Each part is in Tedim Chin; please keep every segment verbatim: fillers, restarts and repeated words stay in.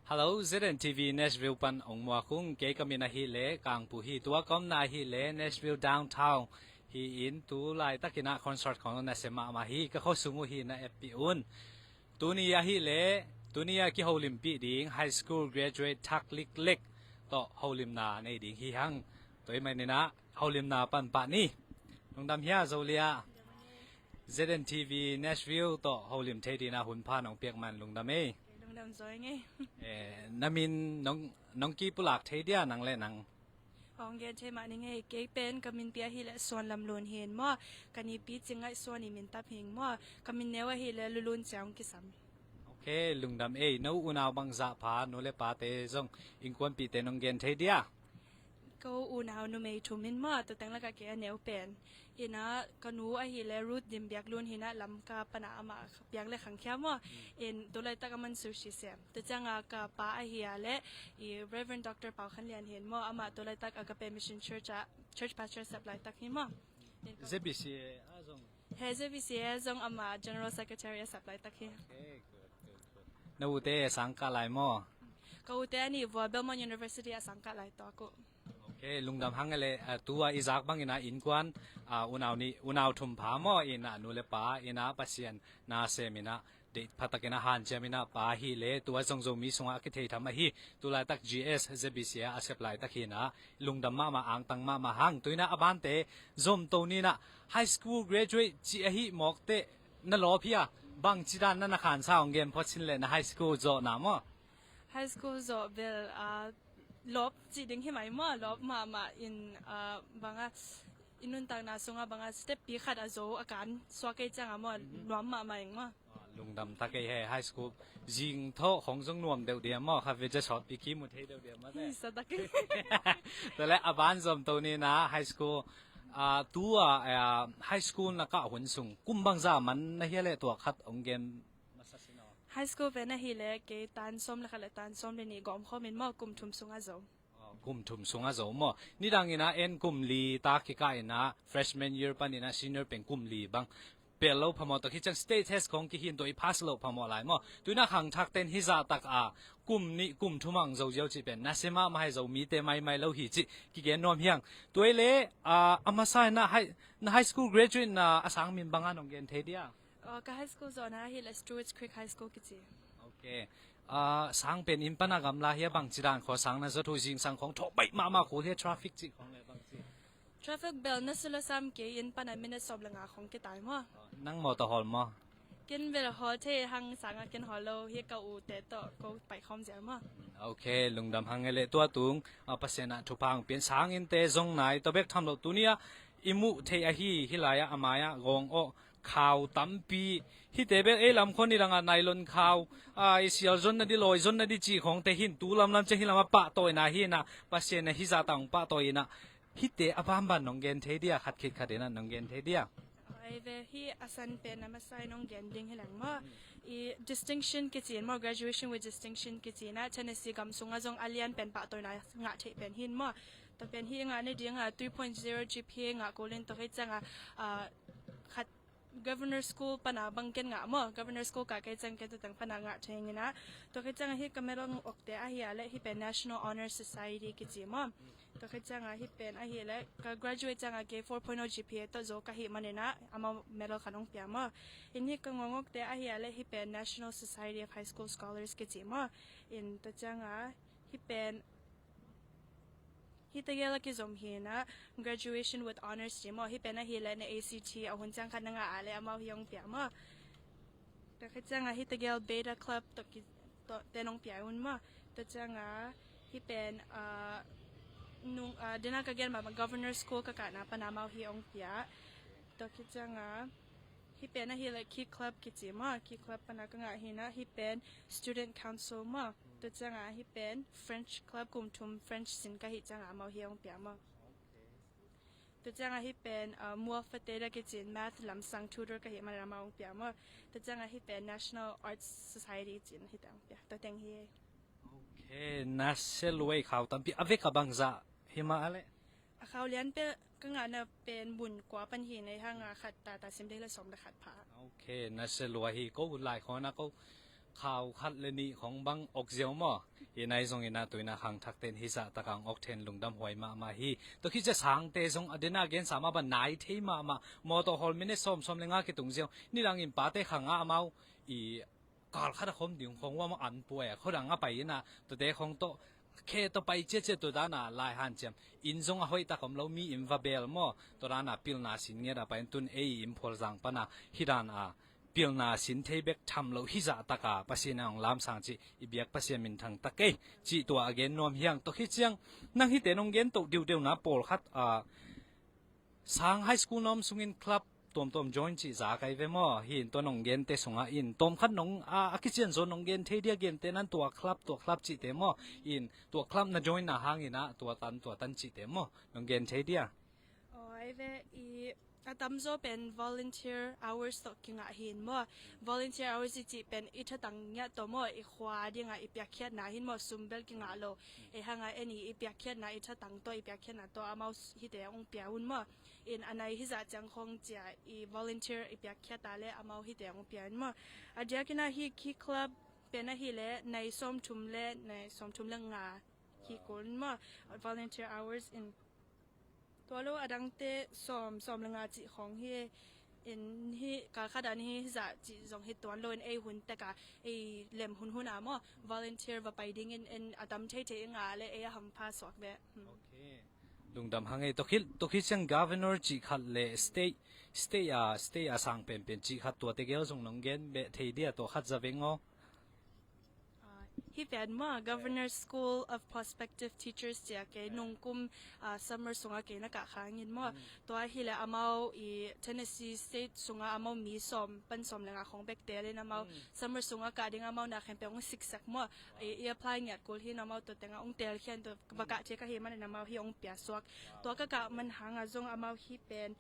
Hello, Z N T V Nashville pan ong muak ung. Kei ka min ahih leh Kangpu hi, tua ka omna ahih leh Nashville Downtown hi in, tu laitakin ah concert khawng nasia mahmah hi. Ka khuasung uh hi na eppih un. Tuni ahih leh, tuni a kiho limpih ding high school graduate thak liklek tawh holimna nei ding hi hang. Tua ahih manin ah holimna pan pah ni. Lungdam hia, Zolia? Z N T V Nashville tawh holim thei dingin ah hun pha nong piak man lungdam ei. Lungdam zaw ing ei. Eh, na min nong, nong kipulak thei dia, nang le nang? Hong gen thei mah ning ei. Kei pen ka minpi ahih leh Suan Lam Lun hi in maw. Ka nipi Cing Ngaih Suan i min tap hi in maw. Ka min neu ahih leh Lulun Ciang kisam. Ok, lungdam ei. No unau bangzah pha, nu le pate zong innkuanpihte nong gen thei dia? Ka unau numei thum in maw, tua teng lakah kei a neu pen. In ah ka nu ahih leh Ruth Dim Biak Lun hi in ah, Lamka pan ah amah piang le khangkhia maw. In tu laitak a man sushi siam. Tua ciang a ka pa ahih leh i Reverend Doctor Pau Khan Lian hi in maw, amah tu laitak Agape Mission Church ah church pastor sap laitak hi maw. In ka Z B C A ah zong. He Z B C A ah zong amah General Secretary a sap laitak hi. Ok, good, good, good. Na ute sangkah lai maw? Ka ute a nih vua Belmont University ah sangkah lai tuak uh. Ok, lungdam hang ei leh, ah, tu a i zak bangin ah innkuan, ah, unau nih, unau thum pha maw, in ah nu le pa in ah Pasian na sem in ah deih pha takin ah hanciam in ah pha hi leh, tua zong Zomi sungah a kithei tham ahi, tu laitak G S Z B C A a sep laitak hi in ah lungdam mahmah, angtang mahmah hang. Tu in ah a bante zom to ni in ah, high school graduate cih ahih mawk teh na lawp hia? Bangci dan na na khansa, hong gen phot sin leh, na high school zawhna maw. High school zawh bel, ah, lawp cih ding hi mai maw, lawp mahmah in, ah, bang a, i nuntakna sungah bang a step pi khat a zo a kan suak kei ciang a maw, nuam mahmah ing maw. Ah, lungdam tak ei he, high school zing tawh khong zong nuam deuh diam maw, kha ve ja sawt pi ki mu thei deuh diam maw te. Hi, sa tak ei. Tua leh a ban zom to ni in ah high school, ah, tu a, ah, high school na kah hun sung kum bangzah man na hia leh, tua khat hong gen masa sin aw. High school pen ahih leh kei tan sawm le khat le tan sawm le nih gawm khawm in maw, kum thum sung a zo. Aw, kum thum sung a zo maw. Nidang in ah en kum li tak kikah in ah, freshman year pan in ah senior pen kum li bang pel lo phamawh, tua khit ciang state test khong kihin, tua i pass loh phamawh lai maw. Tu in ah khangthakte in hih zah tak a kum nih kum thum hong zo ziau cih pen nasia mahmah hi, Zomite maimai lo hi cih kigen nuam hi hang. Tua ahih leh, ah, a masa in ah high, na high school graduate na a sang min bang a nong gen thei dia? Aw, ka high school zawhna ahih leh Stewart's Creek High School kici. Ok. Ah, sang pen inn pan a gamla hia, bangci dan khua sang na zat uh, zingsang khong thawh baih mahmah kul hia, traffic cih khong leh bangci? Traffic bel na sulosam kei, inn pan a minute sawm le nga khong kitai maw. Ah, nang mawtaw hawl maw? Ken bel hawl thei hang, sang a ken hawl lo hi, ka ute tawh ko pai khawm ziau maw. Ok, lungdam hang ei leh. Tua tung, ah, Pasian ah thupha hong pia in, sang innte zong nai, tua bek tham lo, tuni a i muh theih ahi, hih lai ah a mai ah gawng awh khau tampi, hihte bel ei lam khua nidang ah nylon khau, ah, i sial zonna di, lawi zonna di cih khongte hi in, tu lamlam ciang hih lam ah pahtawina hi in ah, Pasian in hih zah tak hong pahtawi in ah, hihte a banban nong gen thei dia, khat khit khat in ah nong gen thei dia? Ai ve, hih a san pen a masa in hong gen ding hi leng maw. I distinction kici in maw, graduation with distinction kici in ah, Tennessee gam sungah zong a lian pen pahtawina ngah theih pen hi in maw. Tua pen hih ngah nading a three point zero G P A ngah kul in, tua khit ciang a, ah, khat Governor School pan a bang ken ngah maw, Governor School kah kei ciang ken tua teng pan a ngah thei ing in ah. Tua khit ciang a hih ka medal ngah awkte ahih leh hih pen National Honor Society kici maw. Tua khit ciang a hih pen ahih leh ka graduate ciang a kei four point oh G P A tawh zo ka hih man in ah amau medal khat hong pia maw. In hih ka ngawng awkte ahih leh hih pen National Society of High School Scholars kici maw. In tua ciang a hih pen hih tegel a kizom hi in ah, graduation with honors ci maw, hih pen ahih leh na A C T a hun ciang khat na ngah a leh amau hih hong pia maw. Tua khit ciang a hih tegel Beta Club tawh ki, tawh te nong pia un maw. Tua ciang a hih pen, ah, nung, ah, dena ka gen mah Governor School ka kahna pan amau hih hong pia. Tua khit ciang a hih pen ahih leh Key Club kici maw, Key Club pan a ka ngah hi in ah, hih pen Student Council maw. Tua ciang a hih pen French Club, kum thum French sin ka hih ciang a amau hih hong pia maw. Tua ciang a hih pen, ah, Mual Fateda kici in math lamsang tutor ka hih man in amau hong pia maw. Tua ciang a hih pen National Arts Society ci in hih teng pia. Tua teng hi. Ok, nasia lua ei, khau tampi, a vek a bangzah hi mah a leh? A khau lian pen ka ngahna pen mun kua pan hi in ah, hang a khat tata sim dei leh sawm le khat pha. Ok, nasia lua hi. Ko hun lai khawng ah ko khau khat le nih khong bang awk ziau maw. Hi nai zong inah tuina khangthakte in hizah takah ong uk thei in lungdam huai mahmah hi. Tua khit ciang sangte zong a dena gensa mah bang nai thei mahmah. Mawtaw hawl minute sawm, sawm le nga kitung ziau nidang in pate khangah amau i kal khat a khom ding khong uam an puai a khuadang a pai inah tuate khong tawh khe tawh pai ciacia tua dana lai hanciam. Inn zong a hoih tak om lo, mi inn va bel maw, tua dana pilna sin ngiat a pai in tun ei Imphal zang pana hi dana pilna sin thei bek tham lo hizah taka Pasian a ong lamsang cih i biak Pasian minthang tak ei cih tua a gen nuam hiang. Tua khit ciang nang hite nong gen toh diudeu na pawlkhat a sang high school na om sungin club tuamtuam join cih za kai ve maw? Hi in tua nong gente sungah in tawmkhat nong a, a kician zaw nong gen thei dia, gente nan tua club, tua club cihte maw? In tua club na join na hangin ah tua tan, tua tan cihte maw? Nong gen thei dia? Aw, ai ve i a tamzaw pen volunteer hours tawh kingah hi in maw? Volunteer hours i cih pen i thatang ngiat tawh maw, i khua dingah i piakkhiatna hi in maw, sum bel kingah lo. Ei hangah en i, i piakkhiatna, i thatang tawh, i piakkhiatna tawh amau hite ong pia un maw? In a nai hizah ciang khong cia i volunteer i piakkhiat a le amau hite ong pia in maw? A diakin ah hi, hi club pen ahih leh nai sawmthum le, nai sawmthum le nga hi kul in maw? Volunteer hours in tua lo a dangte sawm, sawm le nga cih khong hi. In hi kal khat dan hi hizah cih zong hi tuan lo in ei hun teka ei lem hunhun a maw, volunteer va pai dingin en a tam theithei i ngah le ei a hampha suak ve. Hmm. Okay. Lungdam hang ei. Tua khit, tua khit ciang governor cih khat le state, state a, state a sang penpen cih khat tuate gel zong nong gen beh thei dia, tua khat za veng aw. Ah, hi pen maw, Governor School of Prospective Teachers cia kei nungkum, ah, summer sungah kei na kah khang in maw. Tua hi le amau i Tennessee State sungah amau mi sawm pan sawm le nga khong bek tel in amau summer sungah kah ding amau na khempeuh ong siksak maw. I, i apply ngiat kul hi in amau tua tengah ong telkhia in tua va kah thei ka hi man in amau hi ong pia suak. Tua ka kah man hangah zong amau hi pen,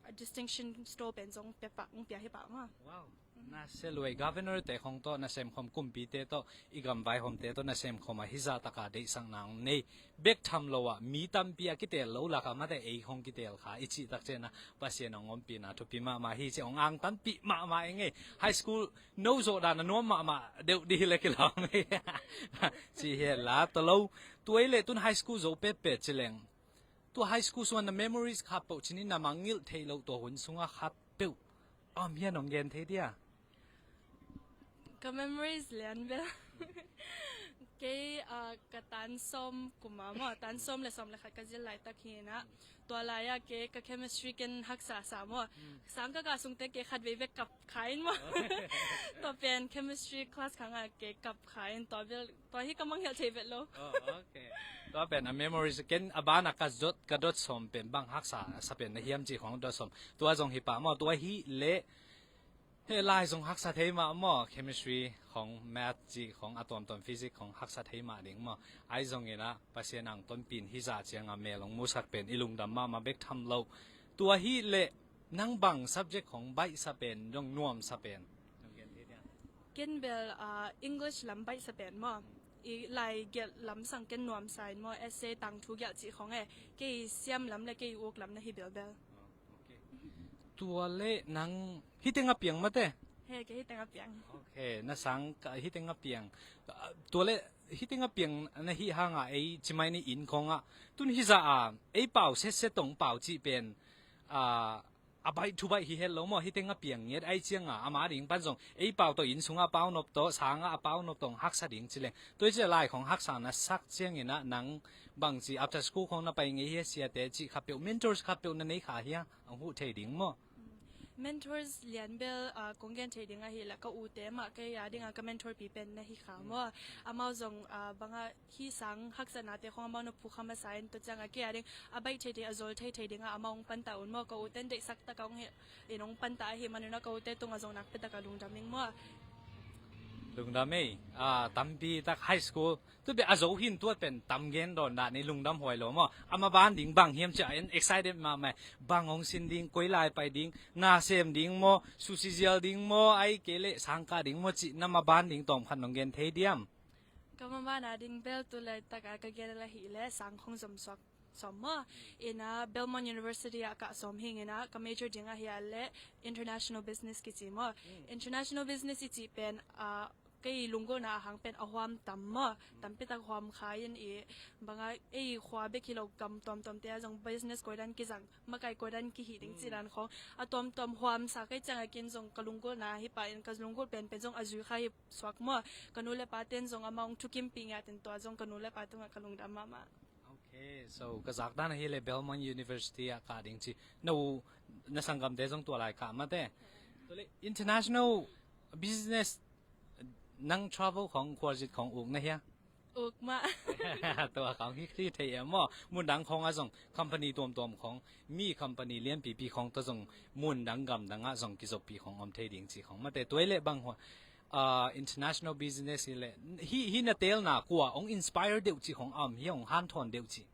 ah, distinction stall pen zong pia pah, ong pia hi pah maw. Wow. Na se luai governor te khong tawh na semkhom, kumpite tawh, i gam vaihawmte tawh na semkhom a hizah taka deihsakna ong nei bek tham lo ah mi tampi a kitel lo laka mate ei khong kitel kha i cih tak ciangin ah Pasian ong ompihna thupi mahmah hi ci ong angtanpih mahmah ing ei. High school no zawh dan a nuam mahmah deuh dih hi le kilawm ei. Ci hi la ta lo. Tua i le tun high school zo petpet ci leng tua high school sungah na memories khat peuh cinin na mangngilh theih loh tua hun sungah khat peuh a om hian ong gen thei dia? Ka memories lian bel kei, ah, ka tan sawm kum a maw, tan sawm le sawm le khat ka zil laitak hi in ah, tua lai-ah kei ka chemistry ken haksa sa maw. Sang ka kah sungte kei khat vei bek kap kha in maw. Tua pen chemistry class khangah kei kap kha in tua bel tua hi ka mangngilh thei vet lo. Oh, okay. Tua pen a memories ken a banah ka dot, ka dot sawm pen bang haksa sa pen na hiam cih khong dot sawm. Tua zong hi pah maw, tua hi leh he lai zong haksa thei mah maw, chemistry khong, math cih khong, a tuamtuam physics khong haksa thei mah ding maw. Ai zongin ah Pasian ang tonpih in hizah ciangah mel ong musak pen i lungdam mahmah bek tham lo. Tua hi leh nang bang subject khong baihsa pen, zong nuamsa pen? Ken bel, ah, English lam baihsa pen maw. I lai gelh lam sang ken nuamsa in maw, essay, tangthu gelh cih khong e. Kei siam lam le kei uk lam na hi belbel. Tua le nang hih tengah piang mate? He, kei hih tengah piang. Okay, na sang ka hih tengah piang. Ah, tua le hih tengah piang na hih hangah ei cimai ni inn khongah tun hizah a ei pau setset tong pau cih pen, ah, a baih thu baih hi het lo maw, hih tengah piang ngiat ai ciangah ama ding pan zong ei pau tawh inn sungah a pau nop tawh, sangah a pau nop tawh haksa ding ci leng. Tua hi ciah lai khong haksa na sak ciangin ah nang bangci after school khong na pai ngei hia, siate cih khat peuh, mentors khat peuh na nei kha hia, a huh thei ding maw? Mentors lian bel, ah, kong gen thei ding ahih leh ka ute mah kei a dingah ka mentor pi pen na hi kha maw. Amau zong, ah, bangah hih sang haksatnate khong amau na phukham a sa in tua ciangah kei a ding a baih theithei, a zol theithei dingah amau hong pantah un maw. Ka ute in deihsak takah hong hi in hong pantah ahih manun ah ka ute tungah zong nakpi takah lungdam ing maw. Lungdam ei, ah, tampi tak high school tu bek a zo hin tuat pen tam gen dawn dah ni, lungdam huai lo maw. A maban ding bang hiam ciah en excited mahmah, bang hong sin ding, koi lai pai ding, na sem ding maw, sushi zial ding maw, ai kei leh sangkah ding maw cih na maban ding tawmkhat nong gen thei diam? Ka maban a ding bel tu laitak a ka gen a la hih leh sang khong zom suak sawm maw. Ina Belmont University ah ka sawm hing ina ka major ding ahi a leh international business kici maw. International business i cih pen, ah, Kei lunggulhna ahang pen a huam tam maw, tampitak huam kha in i banga ei khua bek hi lo gam tuamtuamte ah zong business koidan kizang, makai koidan kihih ding ci dan khawng a tuamtuam huam sa kei ciangah kin zong ka lunggulhna hi pah in ka lunggulh penpen zong a zui kha hi suak maw. Ka nu le pa ten zong amah hong thukimpih ngiat in tua zong ka nu le pa tungah ka lungdam mahmah. Okay, so ka zak dan ahi le Belmont University ah kah ding ci. Na u na sanggamte zong tua lai kah mate. Tua le international business nang travel khawng khualzin khawng uk na hia? Uk mah. Tua khawng hi thei em maw? Mundang khawng ah zong company tuamtuam khawng, mi company lianpipi khawng tawh zong mundang gamdang ah zong kizoppih khawng om thei ding ci khawng mate. Tua le bang hua ah, international business hi le hi, hi na telna kua hong inspire deuh ci khawng a om hia, hong hanthawn deuh ci?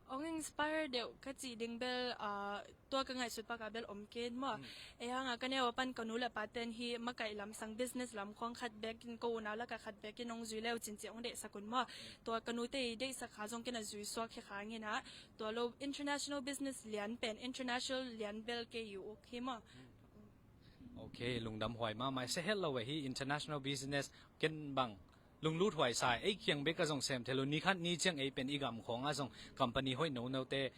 Hong inspire deuh ka cih ding bel, ah, tua ka ngaihsut pakah bel om kei in maw. Ei hanga ka neu a pan ka nu le pa ten hi makai lamsang business lam khawng khat bek in ko unau lakah khat bek in hong zui leu cin ci hong deihsak un maw. Tua ka nute i deihsak kha zong ken a zui suak hi kha ngin ah. Tua lo international business lian pen international lian bel kei i uk hi maw. Okay, lungdam huai mahmah. Sia het lo eh hi international business ken bang lunglut huai sa ei kiang bek a zong sem thei lo, ni khat ni ciang ei pen i gam khawng ah zong company hoih nonote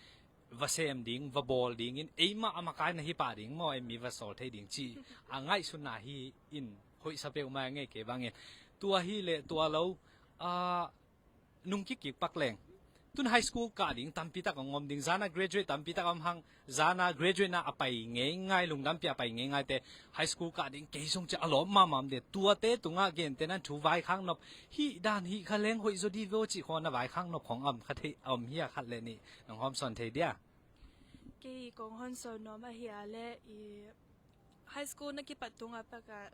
va sem ding, va bawl ding in ei mah a makai na hi pah ding maw, ei mi va sawl thei ding ci a ngaihsutna hi in hoih sa peuhmah ngei kei bangin. Tua hi le tua lo, ah, nung kikkik pak leng tun high school kah ding tampitak a ngom ding, zana graduate tampitak a om hang, zana graduate na a pai ngei ngai, lungdampi a pai ngei ngai te high school kah ding kei zong ci a lawm mahmah de. Tuate tungah gente nan thu vaikhak nop hi dan hi kha leng hoih zaw di veo ci khaw na vaikhak nop khawng am kha thei, am hi a khat le nih nong hawm sawn thei dia? Kei kong hawm sawn nuam ahi a le i high school na kipat tungah pakah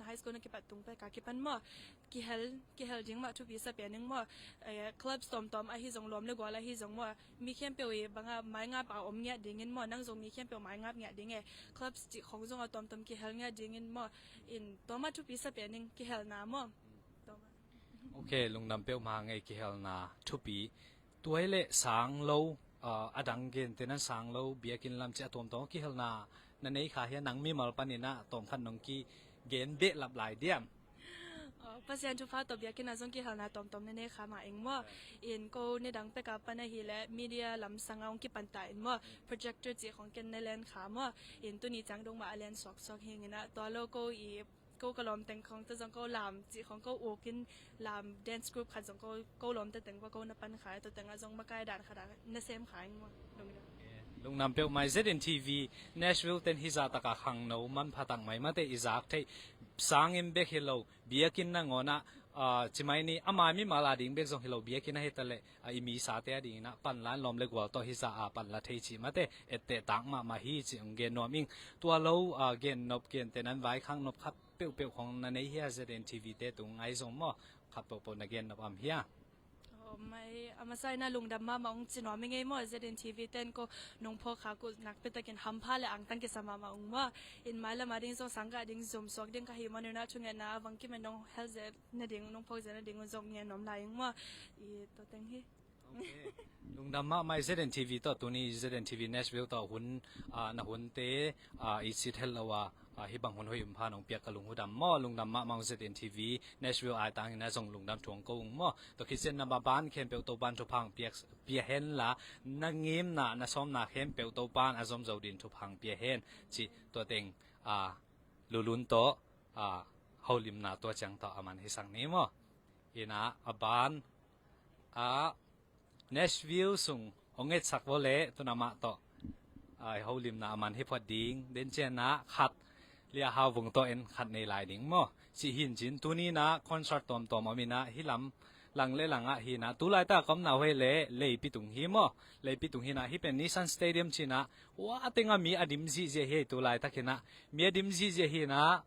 high school na kipat tung pek a kipan maw, kihel, kihel ding mah thupi sa pian ning maw. Eh, clubs tawmtawm ahi zong, lawm le gual ahi zong maw, mi khempeuh i banga maingap a om ngiat dingin maw, nang zong mi khempeuh maingap ngiat ding e. Clubs cih khong zong a tawmtawm kihel ngiat dingin maw, in tua mah thupi sa pian ning kihelna maw. Tua mah. Ok, lungdam peuhmah ngei kihelna thupi. Tua hi leh sang lo, ah, a dang gente nan sang lo, biakinn lam ci a tuamtuam kihelna na nei kha hia, nang mimal panin ah tawmkhat nong kigen behlap lai diam? Oh, Pasian thupha tawh biakinn ah zong kihelna tawmtawm na nei kha mah ing maw. In ko nidang pek a pan ahih leh media lam sang a hong kipan ta in maw, projector cih khong ken na len kha maw. In tuni ciang dong mah a len suaksuak hi ing in ah, tua lo ko i ko ka lawm teng khong tawh zong ko lam cih khong ko uk in lam dance group khat zong ko, ko lawmte teng ko, ko na pan kha, tua teng ah zong makai dan khat ah na sem kha ing maw. Lungdam. Lungdam peuhmah. Z N T V Nashville ten hih zah takah khangno manpha tak maimate i zak theih sangin bek hi lo, biakinn nangawn ah, ah, ci mai ni, ama mimal a ding bek zong hi lo, biakinn ah hi ta leh, ah, i misate a dingin ah panla in lawm le gual tawh hih zah a panla thei cih mate etteh tak mahmah hi cih hong gen nuam ing. Tua lo, ah, gen nop, gente nan vaikhak nop khat peuhpeuh khong na nei hia, Z N T V te tung ai zong maw, khat pohpoh na gen nop am hia? Oh, mai, a masa in ah lungdam mahmah ung ci nuam ing ei maw, Z N T V ten ko nong phawk khak uh nakpi takin hampha le angtang kisa mahmah ung maw. In mailam a ding zong sang kah ding zum suak ding ka hih man un ah thungetna a vang kimen nong hel zel nading, nong phawk zel nading un zong ngen nuam lai ing maw. I tua teng hi. Ok. Lungdam mahmah. Z N T V tawh tuni Z N T V Nashville tawh hun, ah, na hunte, ah, i cih het lo a, ah, hih bang hun hoih um pha nong piak ka lunghudam maw. Lungdam mahmah ung. Z N T V Nashville ai tangin ah zong lungdam thu hong ko ung maw. Tua khit ciang na maban khempeuh Topan thupha hong piak, pia hen la, na ngimna, na sawmna khempeuh Topan a zom zo din thupha hong pia hen cih tua teng, ah, lulun tawh, ah, holimna tua ciang tawh a man hisak ni maw. In ah a ban ah Nashville sung hong etsak vawleh tun amah tawh, ah, holimna a man hi phot ding. Den ciang ah khat Lia Hau Vung tawh en khat nei lai ding maw. Cih hi in cin tuni in ah concert tuamtuam om in ah hih lam lang le lang ah hi in ah tu laitak a ka omna uh hi leh Leipi tung hi maw. Leipi tung hi in ah hih pen Nissan Stadium ci in ah hua teng ah mi a dim zihziah hi ei. Tu laitak in ah mi a dim zihziah hi in ah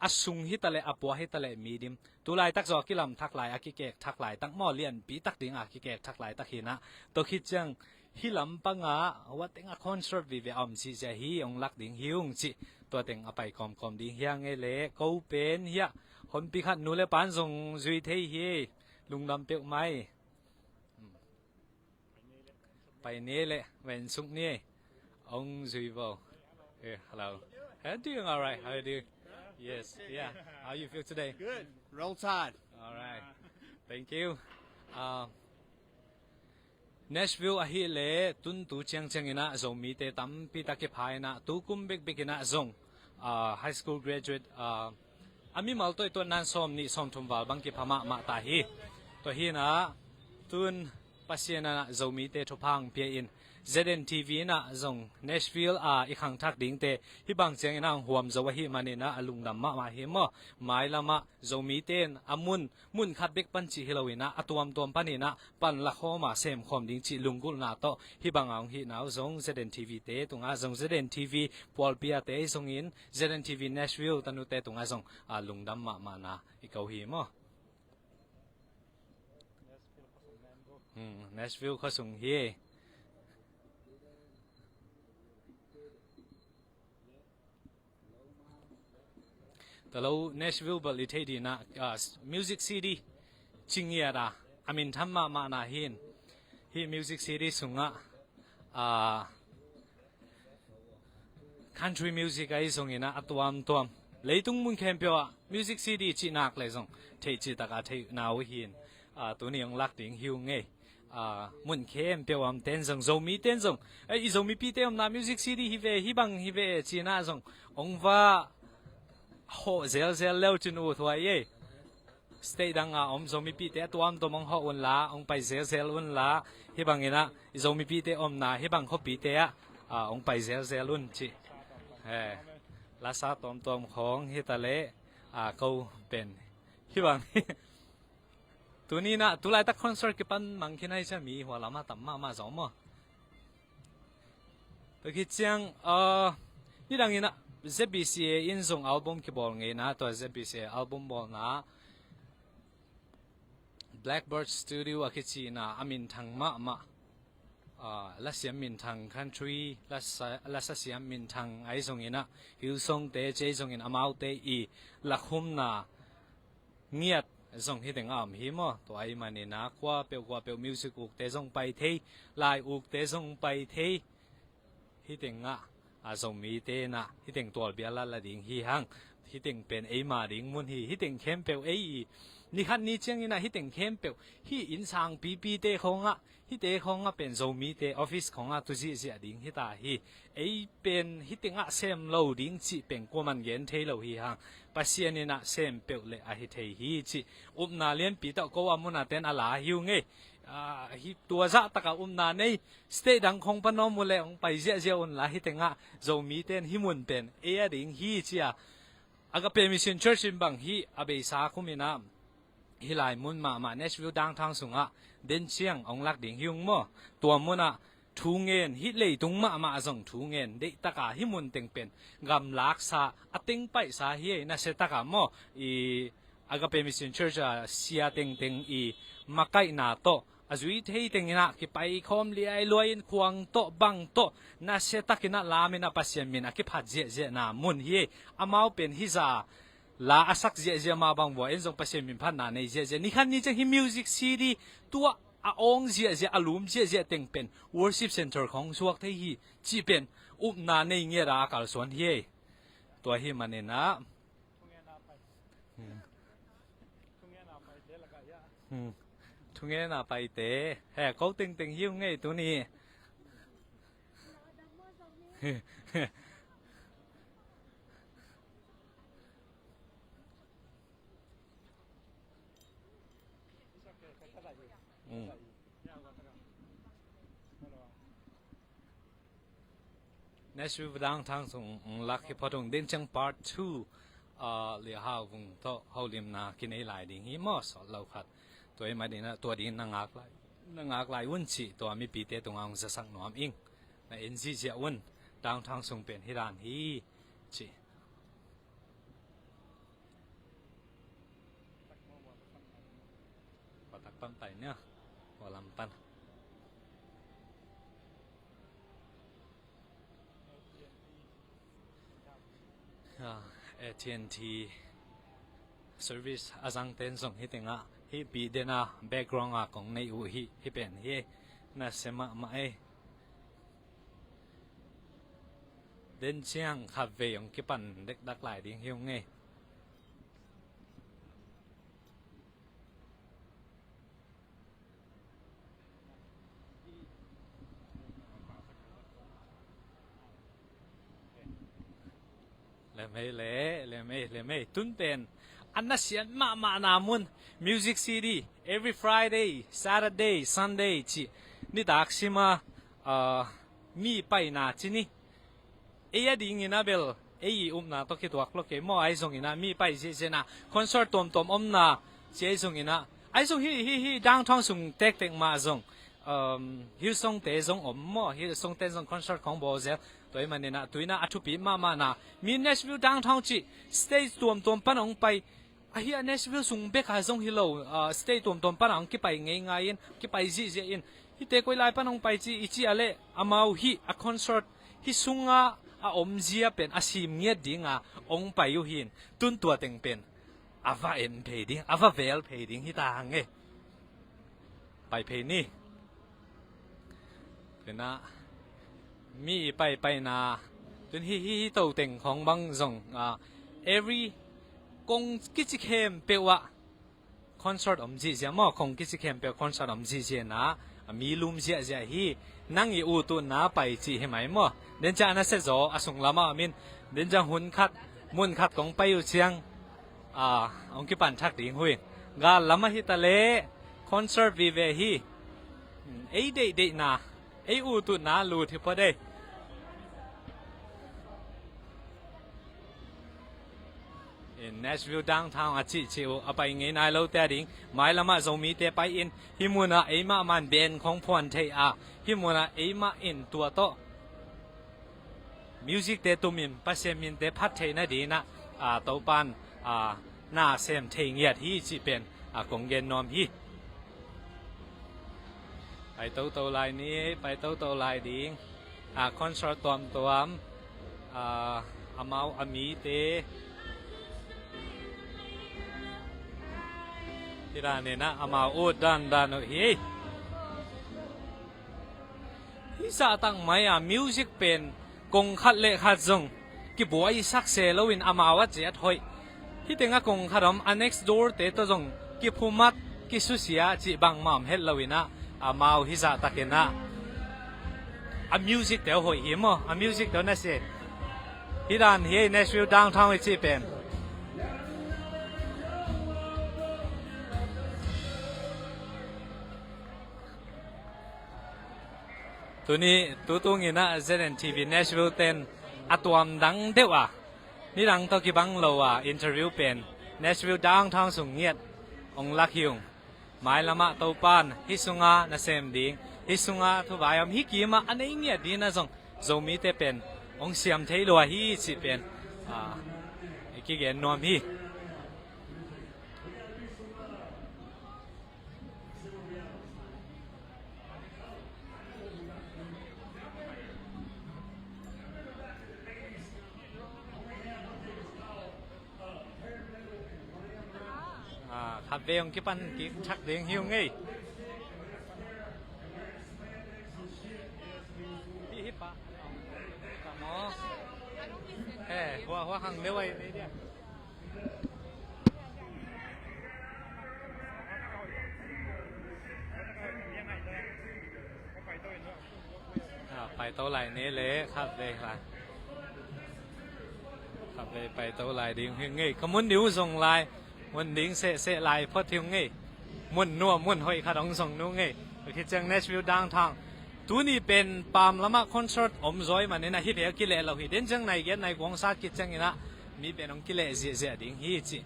a sung hi ta leh, a pua hi ta leh mi dim. Tu laitak zaw a kilam thak lai, a kikek thak laitak maw, lianpi tak ding a kikek thak laitak hi in ah. Tua khit ciang hih lam pang ah hua teng ah concert vive a om zihziah hi, hong lak ding hi ung cih. Tua teng a pai kawmkawm ding hi a ngei leh ko pen hiah honpi khat nu le pan zong zui thei hi. Lungdam peuhmah. Pai ni leh, ven suk ni. Ong zui bo. Eh, hello. How are you doing? All right. How are you doing? Yes. Yeah. How you feel today? Good. Roll Tide. Alright. Thank you. Uh, Nashville ahih leh tun tu ciangciang in ah Zomite tampi tak kipha in ah tukum bekbek in ah zong, uh, high school graduate, uh, a mimal tawh i tuatna in sawm nih sawm thum val bang kipha mahmah ta hi. Tua hi in ah tun Pasian in ah Zomite thupha hong pia in Z N T V in ah zong Nashville a i khangthak dingte hih bang ciang in ah hong huam zo ahih manin ah a lungdam mahmah hi maw. Mailam ah Zomite in a mun, mun khat bek pan cih hi lo in ah a tuamtuam pan in ah pan la khawm a sem khawm ding cih lunggulhna tawh hih bang a hong hihna uh zong Z N T V te tungah zong Z N T V pualpi a te zong in Z N T V Nashville tanute tungah zong, ah, lungdam mahmahna i ko hi maw. Hmm, Nashville khuasung hi. Tua lo Nashville bel i theih ding ah, ah, music city ci ngiat a, a minthang mahmahna hi in. Hih music city sungah, ah, country music ahi zongin ah a tuamtuam leitung mun khempeuh ah music city cih nak leh zong theih cih tak a theihna uh hi in, ah, tuni hong lak ding hi ung ei. Ah, mun khempeuh a omte in zong, Zomite in zong, ei, i Zomipite omna music city hi ve, hih bang hi ve ci in ah zong hong va hawh zelzel le uh cin uh thuai ei. State dang a om Zomipite a tuamtuam hong hawh un la, hong pai zelzel un la, hih bang in ah i Zomipite omna hih bang khuapite ah, ah, hong pai zelzel un ci. Eh, lasa tuamtuam khawng hi ta leh, ah, ko pen hih bang. Tuni in ah tulaitak concert kipan mang khin ahi ciang mi hua lam ah tam mahmah zaw maw. Tua khit ciang, ah, nidang in ah Z B C A in zong album kibawl ngei in ah tua Z B C A album bawlna Blackbird Studio a kici in ah a minthang mahmah, ah, lasiam minthang country, lasa, lasa siam minthang ahi zongin ah Hillsong te ci ahi zongin amaute i lakhumna ngiat zong hih teng a om hi maw. Tua ahih manin ah kuapeuh kuapeuh music ukte zong pai thei, lai ukte zong pai thei. Hih teng ah, a, Zomite in ah hih teng tualbial la la ding hi hang. Hih teng pen eima ding mun hi. Hih teng khempeuh ei i, ni khat ni ciangin ah hih teng khempeuh, hih inn sang pipite khawng ah, hihte khawng ah pen Zomite office khawng ah tu ziahziah ding hi ta hi. Ei pen hih teng ah sem lo ding cih pen kuaman gen thei lo hi hang. Pasian in ah sem peuh leh a hi thei hi cih upna lianpi tawh ko a mun a ten a la hi ung ei. Ah, hih tua zah tak a upna nei state dang khawng pan om uh leh hong pai ziahziah un la, hih teng ah Zomite in hih mun pen ei a ding hi ci a. Agape Mission Church in bang hih a beisa kum in ah hih lai mun mahmah Nashville downtown sungah den ciang hong lak ding hi ung maw. Tua mun ah thu ngen, hih leitung mahmah a zong thu ngen deih tak a hih mun teng pen gamlaksa, a teng paihsa hi ei, nasia tak a maw. I Agape Mission Church a sia tengteng i makaihna tawh a zui thei teng in ah kipaikhawm liailuai in khuang tawh bang tawh nasia tak in ah lam in ah Pasian min a kiphat ziahziahna mun hi ei. Amau pen hih zah la a sak ziahziah mah bang vua, en zong Pasian min phatna nei ziahziah. Ni khat ni ciang hih music city tua a awng ziahziah, a lum ziahziah teng pen worship center khawng suak thei hi cih pen upna nei ngiat a kalsuan hi ei. Tua ahih manin ah, hmm. Hmm. Thungen a paite. He, ko tengteng hi ung ei tuni. Hmm. Nashville downtown sung, mm, lak hi phot ung, den ciang part two, ah, Lia Hau Vung tawh holimna kinei lai ding hi maw, sawt lo khat. Tua ahih manin ah tua ding na ngak lai, na ngak lai un cih tua mipite tungah hong zasak nuam ing. Na en ziahziah un, downtown sung pen hih dan hi cih. Khuatak pan pai nia, khua lam pan. Ah, A T and T service a zangte in zong hih teng ah, hih pi den a background a kong nei uh hih, hih pen hi nasia mahmah ei. Den ciang khatvei hong kipan dekdak lai ding hi ung ei. Lem ei le, lem ei, lem ei. Tun pen a nasiat mahmahna mun, Music City, every Friday, Saturday, Sunday cih nitak sima, ah, mi paina ci ni. Ei a dingin a bel ei i upna tawh kituak lo kei maw, ahi zongin a mi pai ziahziah na, concert tuamtuam omna ci ahi zongin a, ahi zong hi, hi, hi downtown sung tektek mah zong, um, Hillsong te zong om maw, Hillsong te zong concert khong bawl zel. Tua ahih manin a, tu-in a a thupi mahmahna, mi Nashville downtown cih stage tuamtuam pan hong pai, ahi a Nashville sung bek a zong hi lo, ah, state tuamtuam pan a hong kipai ngeingai in, kipai zihziah in, hihte koi lai pan hong pai ci i cih a leh, amau hih a concert hih sunga a omzia pen a sim ngiat dinga hong pai uh hi in, tun tua teng pen a va en phei ding, a va vel phei ding hi ta hang e. Pai phei ni. Tuna mi i paipaina, tun hi, hi, hi to teng khong bang zong, ah, every kong kici khempeuh ah concert om zihziah maw, kong kici khempeuh concert om zihziah na, a mi lum ziahziah hi. Nang i ut utna pai cih hi mai maw. Den ciang a nasia zaw a sung lamah om in, den ciang hun khat, mun khat kong pai uh ciang, ah, hong kipan thak ding uh hi. Gal lamah hi ta leh concert vive hi. Ei deihdeihna, ei ut utna lut hi phot ei. In Nashville downtown a cihcih uh a pai ngei nai lote a ding, mailamah Zomite pai in, hih munah eimah man band khong phuan thei a, hih munah eimah in tua tawh music te tumin Pasian minte phat theih nadingin ah, ah, Topan, ah, na sem thei ngiat hi cih pen, ah, kong gen nuam hi. Pai toto lai ni, pai toto lai ding. Ah, concert tuamtuam, ah, amau a mite. Hi dan in ah amau ut dandan uh hi. Hi zahtak mai a music pen kong khat le khat zong kibuaisak se loin amau a ciat hoih. Hih tengah kong khat om, a next door te tawh zong kiphumat, kisusia cih bangmah om het loin ah, amau hi zahtakin ah a music te uh hoih hi maw, a music te uh na se. Hi dan hi ei Nashville downtown i cih pen. Tuni, tutungin ah Z N T V Nashville ten a tuamdang deuh a, nidang tawh kibang lo a interview pen Nashville downtown sung ngiat hong lak hi ung. Mailamah Topan hih sunga nasem ding, hih sunga thuvai om, hih kimah a nei ngiat dingin ah zong Zomite pen hong siam thei lua hi cih pen, ah, i kigen nuam hi. Ah, khatvei hong kipan kik thak ding hi ung ei. Hi, hi pa. Ka maw. Eh, hua, hua hang leu ai ni dia. Ah, paito lai ni le, khatvei lai. Khatvei paito lai ding hi ung ei. Ka mun ding uh zong lai. Mun ding sehseh lai phot hi ung ei. Mun nuam, mun hoih khat hong zong ni ung ei. Tua khit ciang Nashville downtown. Tuni pen pam lamah concert om zaw ahih manin ah hih vei a kileh lo hi. Den ciang nai giat nai kua hong sat khit ciangin ah mi pen hong kileh ziahziah ding hi cih,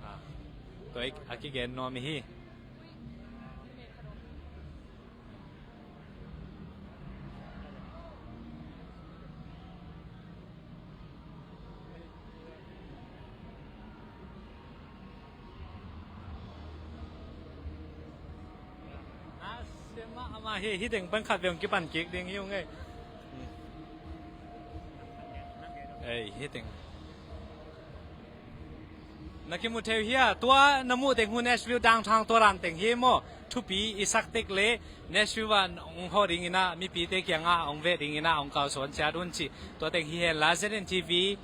ah, tua a kigen nuam hi. Ah, sia mah, amah hi, hih teng pan khatvei hong kipan kik ding hi ung ei. Ei, hih teng. Na kimu thei uh hia, tua na muh teng uh Nashville downtown tua dan teng hi maw. Thupi i sak tek leh Nashville ah hong hawh dingin ah, mipite kiangah hong veh dingin ah hong kalsuan ciat un cih. Tua teng hi hen la, Z N T V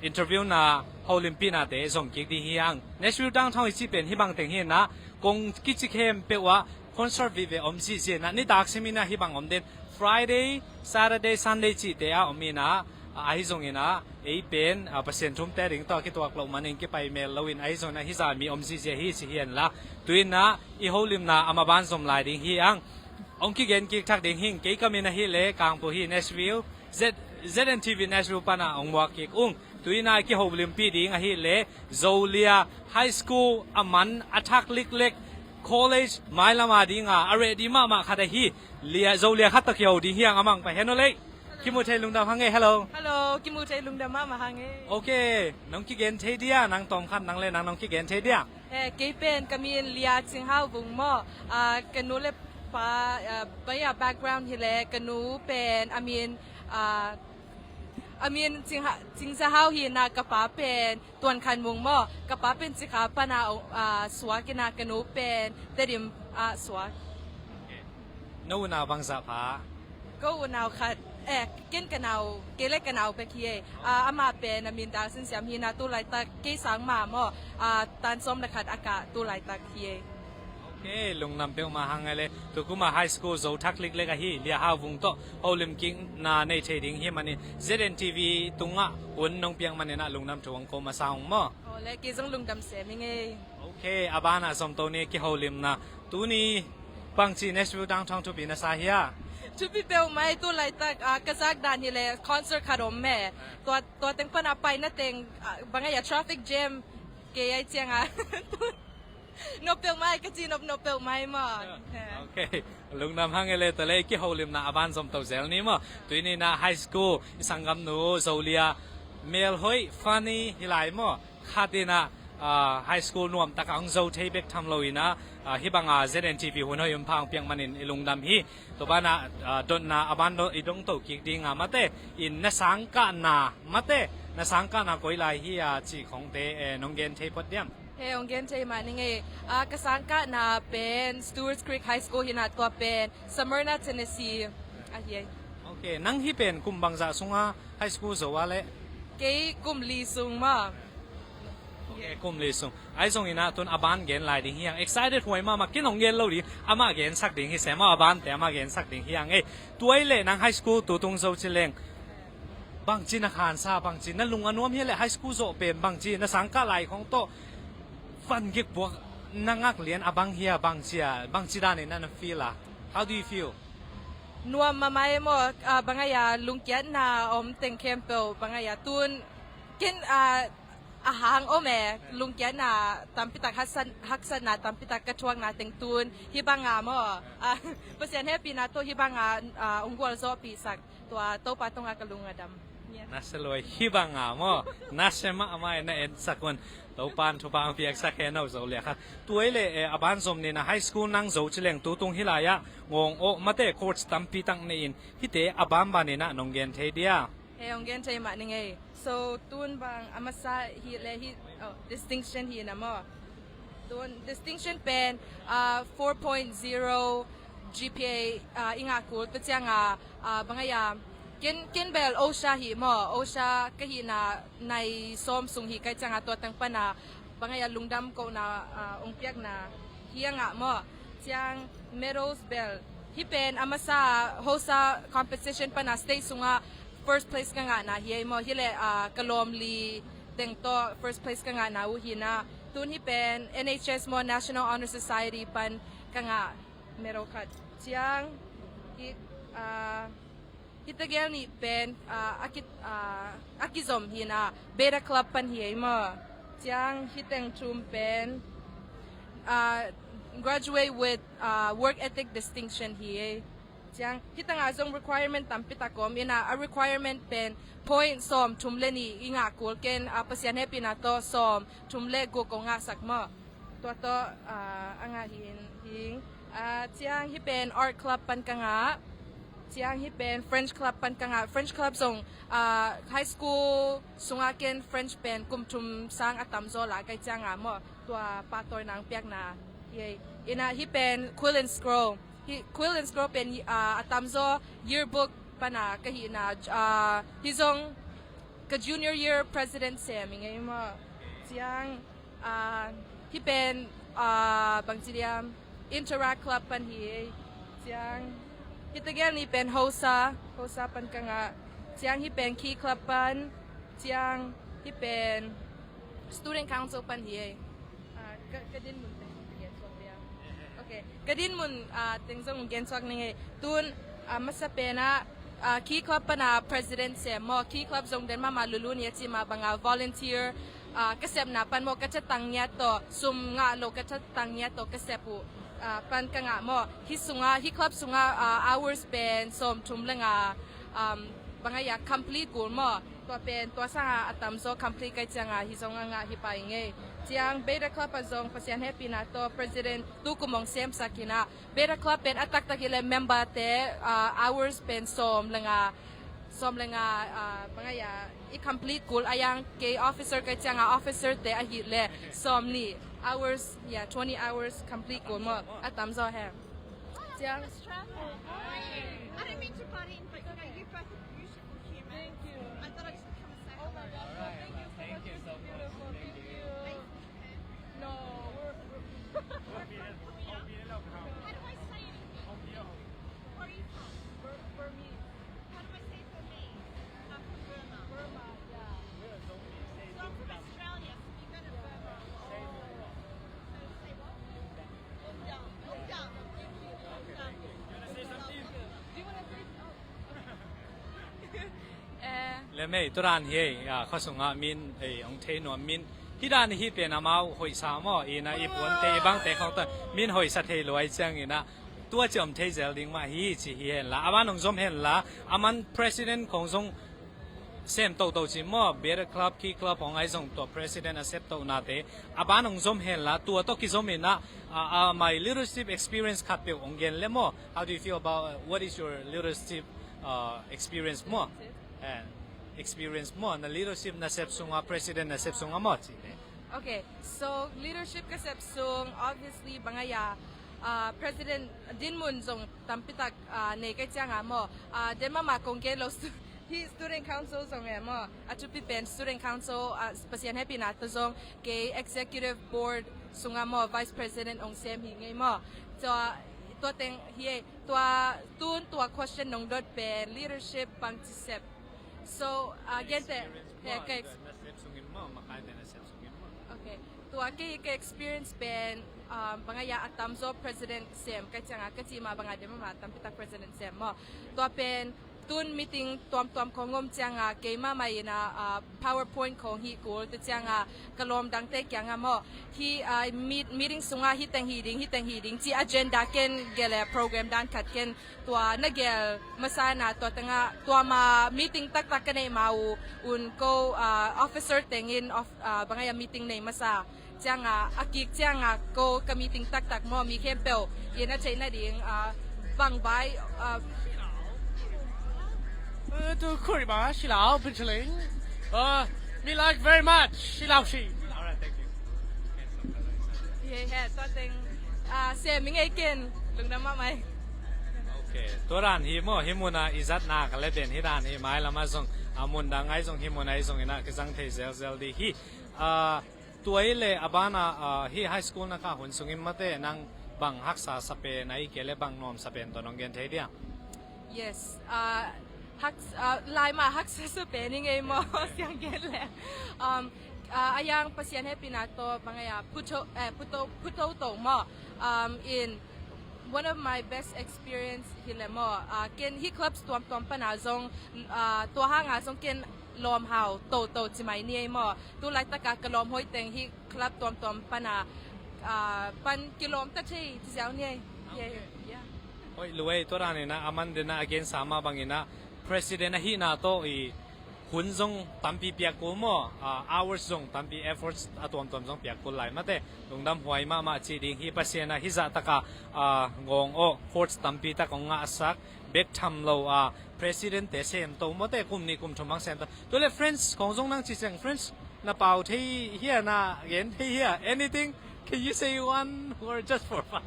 interview na holimpihna te zong kik ding hi hang. Nashville downtown i cih pen hih bang teng hi hen la, kong kici khempeuh ah concert vive om ziahziah in ah, nitak simin ah hih bang om den, Friday, Saturday, Sunday cihte ah om in ah, Ahi zongin ah ei pen, ah, Pasian thumte ding tawh a kituak loh manin kipai mel loin, ahi zongin ah hih zah mi om zihziah hi ci hi henla, tu-in ah i holimna a maban zom lai ding hi ang. Hong kigen kik thak ding hing. Kei ka min ahih leh Kangpu hi, Nashville, Z, ZNTV Nashville pan ah hong muak kik ung. Tu-in ah i kiholimpih ding ahih leh Zolia High School a man a thak liklek, college mailam a ding a a ready mahmah khat ahi, Lia, Zolia khat tawh kiho ding hi ang. A mang pai hen aw leh. Kimu thei lungdam hang e. Hello. Hello, kimu thei lungdam mahmah hang e. Ok, nong kigen thei dia, nang tawmkhat nang le nang nong kigen thei dia. Eh, kei pen ka min Lia Cing Hau Vung maw. Ah, ka nu le pa, ah, baya background hi leh ka nu pen a min, ah, a min Cing Ha-, Cing Za Hau hi-in ah ka pa pen Tuan Khan Vung maw. Ka pa pen Cikha pan ah, ah, suak in ah ka nu pen Tedim ah suak. No unau bangzah pha? Ko unau khat, eh, ken ka nau, kei le ka nau bek hi e. Ah, amah pen a min Dal Sin Siam hi-in ah tu laitak kei sang mah maw, ah, tan sawm le khat a kah tu laitak hi e. Ok, lungdam peuhmah hang e le. Tukum a high school zo thak liklek ahi Lia Hau Vung tawh holim kikna nei thei ding hi manin ZNTV tungah hun nong piak manin ah lungdam thu hong ko masa ung maw. Aw le, kei zong lungdam sem ing e. Ok, a ban ah zom to ni. Kiholimna tuni bangci, Nashville downtown thupi na sa hia? Thupi peuhmah e. Tu laitak, ah, ka zak dan hi leh concert khat om e. Tua, tua teng pan ah paina teng, ah, bang a hia, traffic jam kei ahih ciang ah nop peuhmah e, ka ci nopnop peuhmah e maw. Ok, lungdam hang e le. Tua leh kiholimna a ban zom to zel ni maw. Tuni-in ah high school, i sanggamnu Zolia, melhoih, funny hi lai maw. Khat in ah, ah, high school nuamtak ah hong zo thei bek tham lo-in ah, ah, hih bang a ZNTV hun hoih hun pha hong piak manin i lungdam hi. Tua ban ah, ah, dotna a ban dong, i dong to kik ding a, mate in na sangkahna, mate na sangkahna koi lai hi a cih khawngte, eh, nong gen thei phot diam? He, hong gen thei mah ning e. Ah, ka sangkahna pen Stewart's Creek High School hi-in ah tua pen Smyrna, Tennessee ahi e. Ok, nang hih pen kum bangzah sungah high school zo a leh? Kei kum li sung maw. Ok, kum li sung. Ahi zongin ah tun a ban gen lai ding hi ang. Excited huai mahmah, ken hong gen lo ding. Amah gensak ding hi se maw, a bante amah gensak ding hi ang e. Tua ahih leh nang high school tu tung zo ci leng, bangci na khansa, bangci na lung a nuam hia leh high school zawh pen, bangci na sangkah lai khawng tawh van gik buak na ngak lian a bang hia, bangci a, bangci danin na na feel a? How do you feel? Nuam mahmah e maw, ah, bang a hia, lungkiatna om teng khempeuh, bang a hia, tun ken, ah, a hang om e, lungkiatna tampitak, haksat, haksatna tampitak ka thuakna teng tun hih bang a maw, ah, Pasian hehpihna tawh hih bang a, ah, hong gualzawhpihsak, tua Topa tungah ka lung a dam. Nasia luai, hih bang a maw, nasia mahmah e, na etsak un. Topa'n thupha hong piaksak hen aw, Zolia khat. Tua ahih leh, eh, a ban zom ni in ah, high school nang zo ci leng tu tung hih lai-ah ngawng awh, mate course tampi tak nei in, hihte a banbanin ah nong gen thei dia? He, hong gen thei mah ning e. So tun bang a masa hi leh hih, oh, distinction hi-in ah maw. Tun distinction pen, ah, four point zero G P A, ah, i ngah kul, tua ciang a, ah, bang a hia, ken, ken bel OSHA hi maw, OSHA ka hihna nai sawm sung hi ka hih ciang a, tua teng pan a bang a hia, lungdam kohna, ah, hong piakna hi a ngah maw. Ciang medals bel, hih pen a masa, HOSA competition pan a state sungah first place ka ngahna hi ei maw. Hih leh, ah, ka lawm li teng tawh first place ka ngahna uh hi-in ah, tun hih pen N H S maw, National Honor Society pan ka ngah medal khat. Ciang hih, ah, hih tegel nih pen, ah, a ki, ah, a kizom hi-in ah, Beta Club pan hi ei maw. Ciang hih teng thum pen, ah, graduate with, ah, work ethic distinction hi ei. Ciang hih tengah zong requirement tampi tak om in ah, a requirement pen point sawm thum le nih i ngah kul, ken, ah, Pasian hehpihna tawh sawm thum le guk kong ngahsak maw. Tua tawh, ah, a ngah hi-in, hi. Ah, ciang hih pen art club pan ka ngah. Ciang hih pen French club pan ka ngah. French club zong, ah, high school sungah ken French pen kum thum sang a tamzaw la ka hih ciang a maw, tua pahtawi nang piakna hi ei. In ah hih pen Quill and Scroll. Hih Quill and Scroll pen, ah, a tamzaw yearbook pan a ka hihna, ah, hih zong ka junior year president sem hi ing ei maw. Ciang, ah, hih pen, ah, bangci diam, Interact Club pan hi ei. Ciang hih tegel nih pen HOSA, HOSA pan ka ngah. Ciang hih pen Key Club pan, ciang hih pen Student Council pan hi ei. Ah, ka, ka din mun pen gen suak dia. Okay. Ka din mun, ah, teng zong gen suak ning ei. Tun, ah, masa pen ah, ah, Key Club pan ah president sem maw, Key Club zong den mahmah lulu ni a ci mah bang ah volunteer, ah, ka sepna pan maw, ka catang ngiat tawh, sum ngah lo ka catang ngiat tawh ka sep uh, ah, pan ka ngah maw. Hih sungah, hih club sungah, ah, hours pen sawm thum le nga, um, bang a ya complete kul maw. Tua pen, tua sangah a tamzaw complete kai ciangah hih zong a ngah hi pai ngei. Ciang Beta Club ah zong Pasian hehpihna tawh president tu kum hong semsak hi nah. Beta Club pen a taktak hi le member te, ah, hours pen sawm le nga, sawm le nga, ah, bang a ya, i complete kul a yang kei officer kai ciangah officer te ahih le sawm nih hours, yeah, twenty hours complete kul maw. A tamzaw he. Ciang. Australia. Hi. I didn't mean to butt in, but you know, you both are beautiful humans. Thank you. I thought I'd just come and say hello. Oh my God. Thank you so much. You're beautiful. Thank you. Are you from Japan? No, we're, we're, we're from Korea. How do I say anything? Where are you from? Bur-, Burmese. How do I say Burmese? I'm from Burma. Burma, yeah. So I'm from Australia, so you go to Burma. So say what? Lungdam. Lungdam. Thank you. Lungdam. Do you wanna say something? Do you wanna say, oh, okay. Eh. Le mei, tua dan hi ei, ah, khua sungah min, eh, hong thei nuam min. Hih dan hi pen amau hoihsa maw, ina i puante, i bangte khawng tawh min hoihsa thei luai ciangin ah, tua ciam thei zel ding mah hi ci hi henla, a ban hong zom henla, a man president khawng zong sem toto ci maw, Beta Club, Key Club hong ai zong tua president a sep to nate, a ban hong zom henla, tua tawh kizom in ah, ah, ah, my leadership experience khat peuh hong gen le maw. How do you feel about, uh, what is your leadership, uh, experience maw? Eh, experience maw, na leadership na sep sungah, president na sep sungah maw, ci le. Okay, so leadership ka sep sung, obviously, bang a ya, ah, president din mun zong tampi tak, ah, nei kai ciangah maw, ah, den mahmah kong gen lo stu-, hi student council zong e maw, a thupi pen student council, ah, Pasian hehpihna tawh zong kei executive board sungah maw, vice president hong sem hi ngei maw. Tua, tua teng hi ei, tua tun tua question nong dot pen leadership bangci sep. So, ah, gente, experience he, maw, ka ex- na sep sungin maw, makaite na sep sungin maw. Okay. Tua kei ka experience pen, um, bang a ya a tamzaw president sem kai ciangah ka ci mah bang a den mahmah tampi tak president sem maw. Tua pen tun meeting tuamtuam khawng om ciangah kei mahmah in ah, ah, PowerPoint khawng hih kul te ciangah ka lawm dangte kiangah maw. Hih, ah, meet-, meeting sungah hih teng hi ding, hih teng hi ding ci agenda ken gelh le program dan khat ken tua na gelh masa na tua tengah tua ma meeting taktak ka neih ma uh un ko, ah, officer tengin of-, ah, bang a ya meeting nei masa ciangah a kik ciangah ko ka meeting taktak maw mi khempeuh in a theih nading, ah, bang vai, ah, 呃，都可以吧，是老，不是零。呃，me like very much，是老师。 All right, thank you. He, he, tua teng, ah, sem i ngei ken, lungdam mahmah ei. Okay, tua dan hi maw, hih munah i zatna ka le pen hih dan hi mailam ah zong, ah, mun dang ah zong hih munah zong in ah kizang thei zelzel ding hi. Ah, tua hi le a banah, ah, hih high school na kah hun sungin mate nang bang haksa sa pen ahih kei le bang nuam sa pen tawh nong gen thei dia? Yes. Ah, hak-, ah, lai mah haksa sa pen i ngei maw, siang gen le. Um, ah, a yang Pasian hehpihna tawh bang a ya, phuto, eh, phuto, phuto to maw. Um, in one of my best experience hi le maw. Ah, ken hih clubs tuamtuam pana zong, ah, tua hanga zong ken lawm hau toto ci mai ni ei maw. Tu laitakah ka lawm hoih teng hih club tuamtuam pana, ah, pan kilawm ta thei ci ziau ni ei. Yeah, yeah. Hoih luai, tua dan in ah, a man den ah a gensa mah bangin ah, president ahihna tawh i hun zong tampi piak kul maw, ah, hours zong tampi, efforts a tuamtuam zong piak kul lai mate. Lungdam huai mahmah cih ding hi, Pasian ah hih zahtakah, ah, ngawng aw, courts tampi tak hong ngahsak, bek tham lo, ah, president te sem to mawte, kum nih kum thum hang sem to. Tua le French khawng zong nang ci ciang French na pau thei hia, na gen thei hia? Anything? Can you say one word just for fun?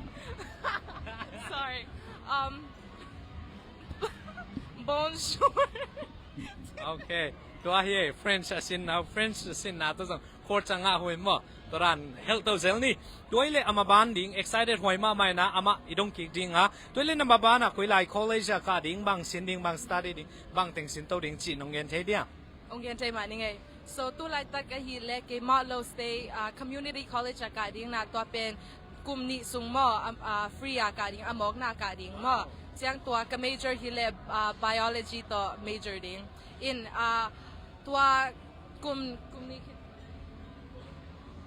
Sorry. Um, bonjour. Okay. Tua hi ei, French a sinna, French a sinna tawh zong courts a ngah uh hi maw. Tua dan helh to zel ni. Tua ahih leh a maban ding excited huai mahmah in ah amah i dong kik ding a. Tua ahih leh na maban ah koi lai college ah kah ding, bang sin ding, bang study ding, bang teng sin to ding cih nong gen thei dia? Hong gen thei mah ning ei. So tu laitak ahih leh kei Mah Loh State ah, Community College ah kah ding na, tua pen kum nih sung maw, ah, ah, free ah kah ding, a mawkna ah kah ding maw. Ciang tua ka major hi leh ah, biology tawh major ding. In ah, tua kum, kum nih khit,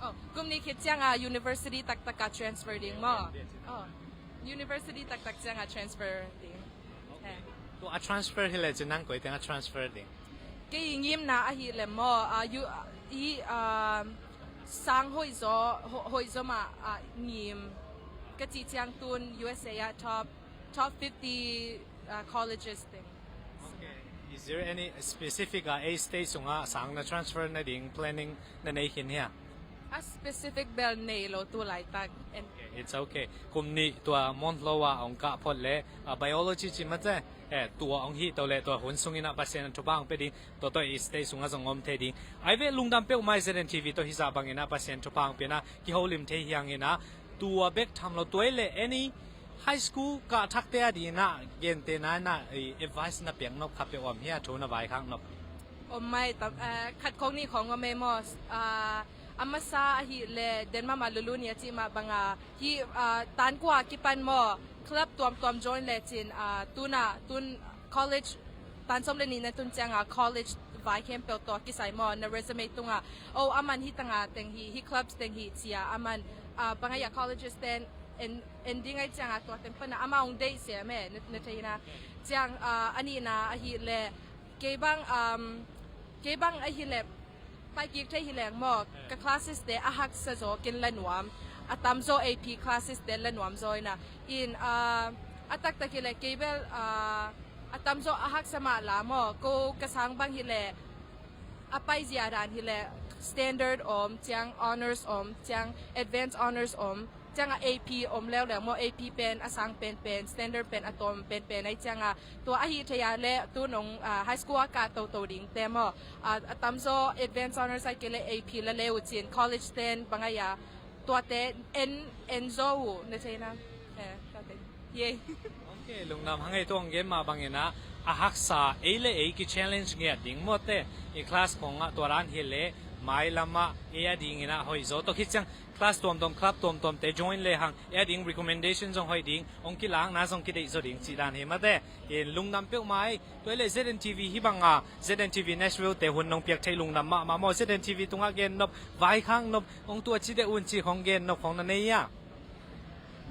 oh, kum nih khit ciang ah university taktak ah transfer ding maw. Oh, university taktak ciang ah transfer ding. He. Tua a transfer hi leh cin nang koi teng a transfer ding? Kei i ngimna ahih leh maw, ah, yu, i, ah, sang hoih zaw, ho-, hoih zaw mah ah ngim ka cih ciang tun U S A ah top, top fifty ah, colleges teng. Okay. Is there any specific ah, ei state sungah sang na transfer nading planning na nei khin hia? A specific bel nei lo tu laitak. And okay, it's okay. Kum nih tua Mount Low ah hong kah phot leh, ah, biology ci mah te, eh, tua hong hih to leh tua hun sungin ah Pasian in thupha hong pia ding, tua tawh i state sungah zong om thei ding. Ai ve, lungdam peuhmah, Z N T V tawh hizah bangin ah Pasian thupha hong pia in ah kiholim thei hi hang in ah, tua bek tham lo, tua ahih leh any high school kah thakte a dingin ah, gente na in ah, eh, advice na piak nop khat peuh om hia, thu na vaikhak nop? Om mai tam, eh, khat khong nih khong om ei maw. Ah, a masa ahih leh den mahmah, lulu ni a cih mah bang a, hih, ah, tan kua kipan maw, club tuamtuam join lecin, ah, tun ah, tun college tan sawm le nih na tun ciang ah college vai khempeuh tawh kisai maw, na resume tungah, oh, aman hih tang ah teng hi, hih clubs teng hi ci-a aman, ah, bang a hia, colleges ten en, en ding ahih ciang ah tua teng pan ah amah hong deih sem e, na, na thei na. Ciang, ah, a nihna ahih leh kei bang, um, kei bang ahih leh pai kik thei hi leng maw, ka classes te a haksa zaw kei la nuam, a tamzaw A P classes te la nuam zaw in ah. In, ah, a taktak hi leh kei bel, ah, a tamzaw a haksa mah la maw, ko ka sang bang hi leh a paizia dan hi leh standard om, ciang honors om, ciang advanced honors om, ciang ah A P om leuleu maw, A P pen a sang penpen, standard pen a tawm penpen ahih ciang ah, tua ahih thei a leh tu nong, ah, high school a kah toto dingte maw, ah, a tamzaw advanced honors ahih kei leh A P la le uh cin college ten bang a hia, tuate en, en zaw uh, na thei na. Eh, tuate. Yay. Okay, lungdam hang ei, tua hong gen mah bangin ah a haksa, ei le ei kichallenge ngiat ding maw te, i class khong ah tua dan hi leh mailam ah ei a dingin ah hoih zaw tawh khit ciang class tuamtuam, club tuamtuam te join le hang, ei a ding recommendation zong hoih ding, hong kilakna zong kideih zaw ding cih dan hi mah te. In lungdam peuhmah ei. Tua ahih leh Z N T V hih bang a, Z N T V Nashville te hun nong piak theih lungdam mahmah maw, Z N T V tungah gen nop, vaikhak nop, hong tua ci deuh un cih khong gen nop khong na nei hia?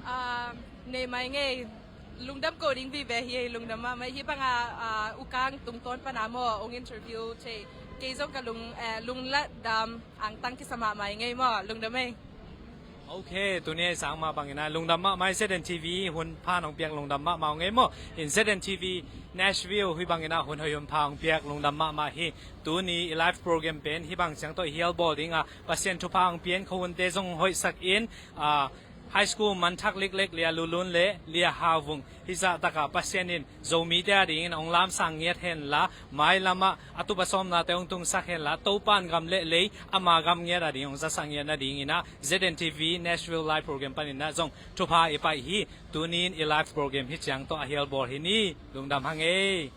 Ah, nei mai ngei. Lungdam ko ding vive hi, lungdam mahmah. Hih bang a, ah, U Kang tungtawn pan a maw, hong interview thei. Kei zong ka lung, eh, lungdam angtang kisa mahmah ngei maw, lungdam ei. Okay, tuni a i sang mah bangin ah lungdam mahmah ei, Z N T V hun pha nong piak lungdam mahmah ngei maw. In Z N T V Nashville hih bangin ah hun hoih hun pha hong piak lungdam mahmah hi. Tuni i live program pen hih bang ciang tawh i hial bawl ding a, Pasian thupha hong pia in, khuahunte zong hoihsak in, ah, high school man thak liklek Lia Lulun le Lia Havung hih zahtak ah Pasian in Zomite a dingin hong lamsang ngiat hen la, mailam ah a tup a sawmnate hong tungsak hen la, Topa in gam le lei ama gam ngiat a ding hong zasak ngiat nadingin ah Z N T V Nashville live program panin ah zong thupha i paih hi. Tuni in i live program hih ciang tawh a hial bawl hi ni. Lungdam hang ei.